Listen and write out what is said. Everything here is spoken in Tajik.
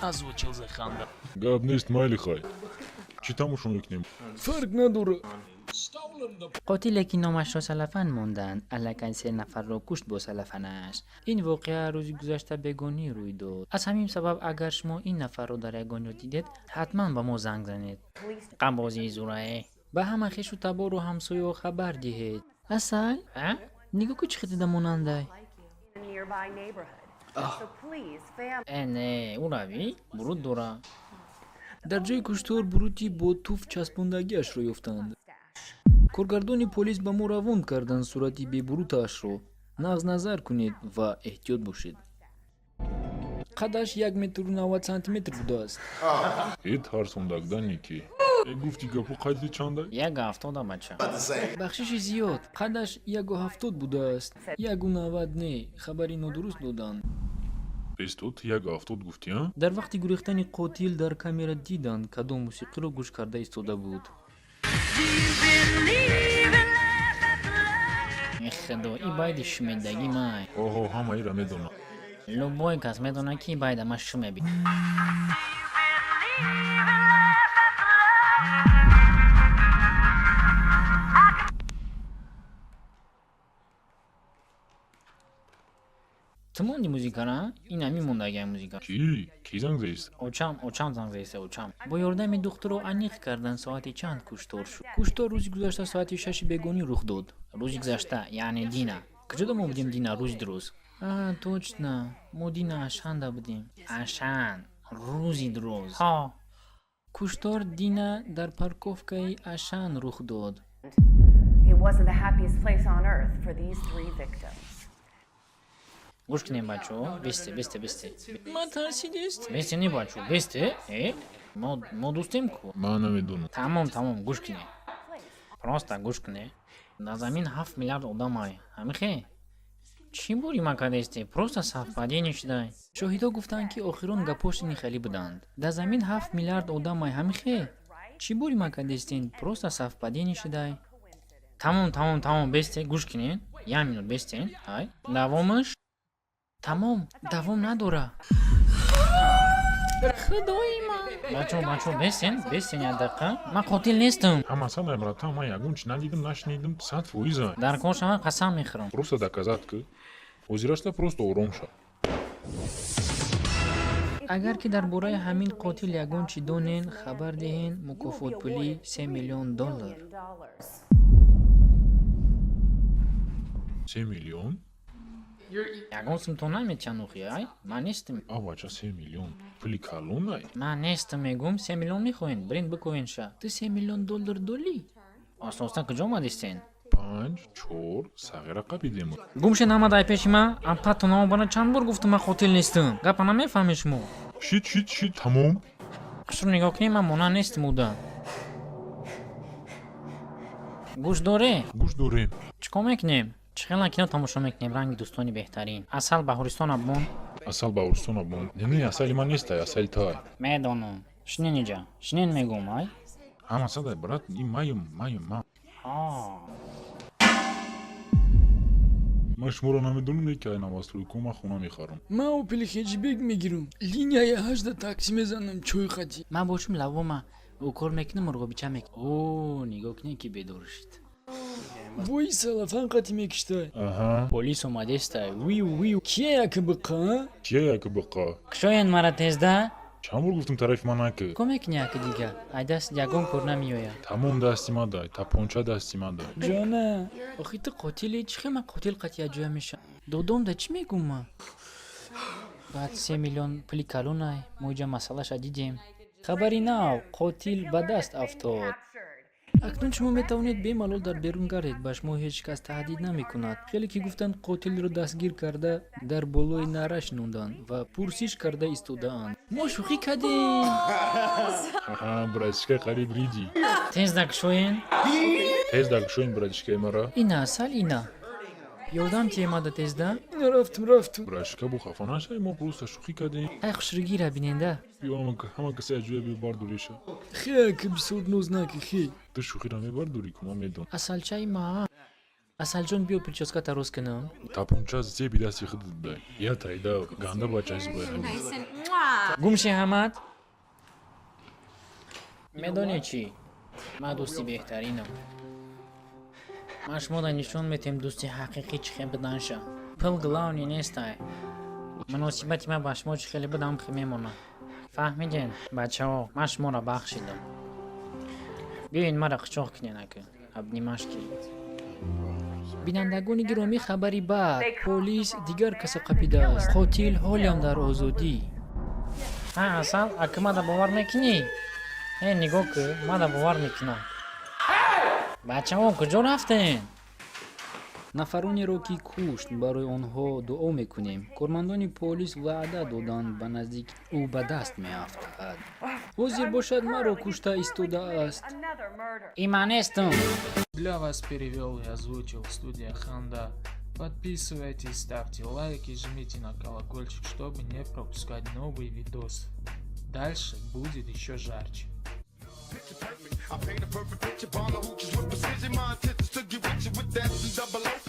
Озвучил Заханда. Гап нест, майли, хай. Чӣ тамошо мекунем? Фарқ надорад. Қотиле, ки номашро Салафан монданд, аллакай се нафарро кушт бо салафанаш. Ин воқеа рӯзи гузашта бегонӣ рӯй дод. Аз ҳамин сабаб, агар шумо ин нафарро дар ягон ҷо дидед, ҳатман ба мо занг занед. Қабозии зурае. Ба ҳама хешу табору ҳамсоё хабар диҳед. Асал? А? Нигоҳ ку, чӣ хел монандай. Nearby neighborhood. So please, fam. Э, не, ӯ равӣ бурут дора. Дар ҷои куштор бурути бо туф часпондагиашро ёфтанд. Коргардони полис ба мо равон карданд сурати бебурутаашро. Нағз назар кунед ва эҳтиёт бошед. Қадаш 1 метру 90 сантиметр будааст. Э, тарсондагда ки. Э, гуфти гапу, қадди чанда? 1,70, бача. Бахшиши зиёд, қадаш 1,70 будааст, 1,90 не, хабари нодуруст доданд. Бестод, 1,70 гуфтӣ, а? Дар вақти гурехтани қотил дар камера диданд, кадом мусиқиро гӯш карда истода буд. Э, худо, и байди шумедагӣ май. Оҳо, ҳама ира медонам. Любой кас медонад, ки байда ма шумеби. Ту монди музикара? Ин ҳамин мондагиа музика. Кӣ? Кӣ занг заист? Очам, очам занг заиста, очам. Бо ёрдами духтуро аниқ кардан, соати чанд куштор шуд. Куштор рӯзи гузашта соати 6-и бегонӣ рух дод. Рӯзи гузашта, яъне дина. Куҷода мо будем дина, рӯзи дурӯз? А, точно, мо дина Ашанда будем. Ашан, рӯзи дурӯз. Ҳо. Куштор дина дар парковкаи Ашан рух дод. It wasn't the happiest place on earth for these three victims. Гӯш кунем, бачаҳо, бисте, бисте, бисте. Ман тарсидест. Бисте, не, бачо, бисте. Э, мо дӯстем ку. Ман намедонам. Тамом, тамом, гӯш кунем. Просто гӯш кунем. Дар замин 7 миллиард одамай. Ҳамихе? Чӣ бури ма кадесте? Просто совпадение шудай. Шоҳидҳо гуфтанд, ки охирон гапҳош ини хелӣ буданд: дар замин 7 миллиард одамай, ҳамихе? Чӣ бури ма кадестен? Просто совпадение шудай. Тамом, тамом, тамом, бесте, гӯш кунед. Як минут бестен. Ай. Давомаш? Тамом, давом надора. Худои ман. Бачо, бачо, бестен, бестен як дақиқа. Ман қотил нестам. Ҳама садай, братан, ман ягон чи надидим, нашунидим, 100%. Дар кор шава, қасам мехӯрам. Просто доказать ки ҳозирашта, просто ором шав. Агар ки дар бораи ҳамин қотил ягон чӣ донен, хабар диҳен, мукофотпулӣ 3 миллион доллар. Dollars. 3 миллион? Ягон сумтон наметиҳанд охи, ай? Ман нестам. А, бача, 3 миллион пули калонай. Ман нестам, мегӯм, 3 миллион мехоҳен, бирин бикӯвен ша. Ту 3 миллион доллар долӣ? Асосан куҷо омадистен? Панҷ, чор, сағира қапидем. Гум шед ҳама дай пеши ман, апатон омабара, чанд бор гуфтам, ман қотил нестам. Гапа намефаҳмед шумо. Шит, шит, шит, тамом. Қушро нигоҳ кунед, ман монанд нестам уда. Гӯш доре? Гӯш дорем. Чӣ кор мекунем? Чӣ хела кино тамошо мекунем, ранги дӯстони беҳтарин. Асал Баҳористон абмон. Асал Баҳористон абмон. Не, не, асали ман нестай, асали тай. Медонам. Шинен иҷа. Шинен мегӯм, ай. Ҳама садай, брат, ин маюм, маюм, ман. Ҳо. Ман шуморо намедонам, не ки ай новостройка ман хона мехарам. Ман Опел хэтчбек мегирам, линияи 8-да такси мезанам, чой қатӣ. Ман бошум, лавома укол мекунам, мурғобича мек. О, нигоҳ кунед, ки бедор шуд. Вои, салафан қатӣ мекиштай. Аҳа. Полис омадестай. Виу, виу. Кия яки биқа? Кия яки биқа? Кушоянд мара тезда. Чанд бор гуфтам, тарафи ман наки. Ко мекунӣ, яки дига? Ай даст ягон кор намеояд. Тамом, дасти ма дай, тапонча дасти ма дай. Ҷона, охи ту қотиле, чӣ хел ман қотил қати якҷоя мешавам? Додом да чӣ мегӯм ман? Баъд 3 миллион пули калонай, мо иҷа масъалаша дидем. Хабари нав: қотил ба даст афтод. Акнун шумо метавонед бемалол дар берун гардед, ба шумо ҳеҷ кас таҳдид намекунад. Хеле ки гуфтанд, қотилро дастгир карда, дар болои нараш нонданд ва пурсиш карда истодаанд. Мо шӯхӣ кардем. Ҳаҳа, братишка, қариб риди. Тез дакшоен. Тез дакшоен, братишкаи мара. Ина, асал, ина, ёрдам темада, тезда. Ина, рафтум, рафтум. Братишка, бо хафа нашавӣ, мо просто шӯхӣ кардем. Ай, хушрӯгира биненда. Биё, ҳама касе аҷоя биё, бардориша. Хе, ки бисёр ноз наки, хе. Ту шӯхиро мебардорӣ ку, ман медонам. Асалчаи ма, Асалҷон, биё, прическа рост кунам. Тапонча зеби дасти худат дай, я тайда ганда бачаси бай ҳамин. Nice and mwah. Гумши ҳамат. Медонӣ чӣ? Ман дӯсти беҳтаринам. Ман шумода нишон метем, дӯсти ҳақиқӣ чӣ хел буданша. Пул главный нестай. Муносибати ман ба шумо чӣ хеле будам, хе мемонад. Фаҳмиден, бачаҳо? Ман шуморо бахшидам. Биёед, мара қучоқ кунед, ака, обнимашки. Бинандагони гиромӣ, хабари бад: полис дигар каса қапидааст. Қотил ҳолиам дар озодӣ. Ҳа, Асал, ака, мада бовар мекунӣ? Э, нигоҳ ку, мада бовар мекунам. Бачаҳо, куҷо рафтен? Нафаронеро, ки кушт, барои онҳо дуо мекунем. Кормандони полис ваъда доданд, ба наздикӣ ӯ ба даст меафтад. Ҳозир бошад, маро кушта истодааст. Another murder. И ман нестам. Для вас перевел и озвучил студия Ханда. Подписывайтесь, ставьте лайки, жмите на колокольчик, чтобы не пропускать новые видосы. Дальше будет еще жарче. Picture perfect. I paint a perfect picture. Bomb the hooches with precision. My intentions to get with you with that and double O.